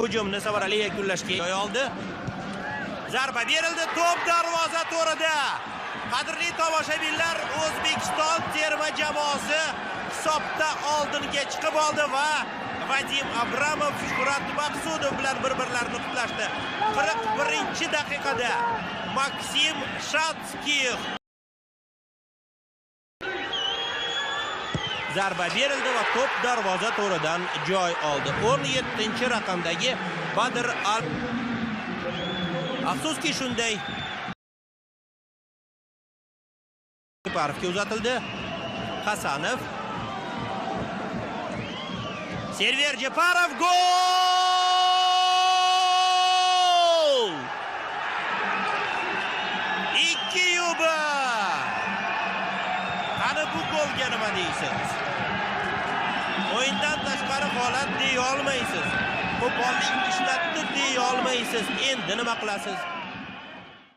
Hujumni samarali yakunlashga joy oldi. Zarba berildi, to'p darvoza to'rida. Qadrli tomoshabinlar, O'zbekiston terma jamoasi hisobda oldinga chiqib oldi va Vadim Abramov Shuhrat Maqsudov bilan bir-birlarini qutlashdi. 41-daqiqada Maksim Shatskix zarba berildi va to'p darvoza to'ridan joy oldi. 17-raqamdagi Badr Al. Afsuski shunday Jeparovga uzatildi. Hasanov. Server Jeparov, gol! 2-1. Qani bu golga nima deysiz? O'yindan tashqari holat deya olmaysiz. Qo'pollik ishlatdi deya olmaysiz. Endi nima qilasiz?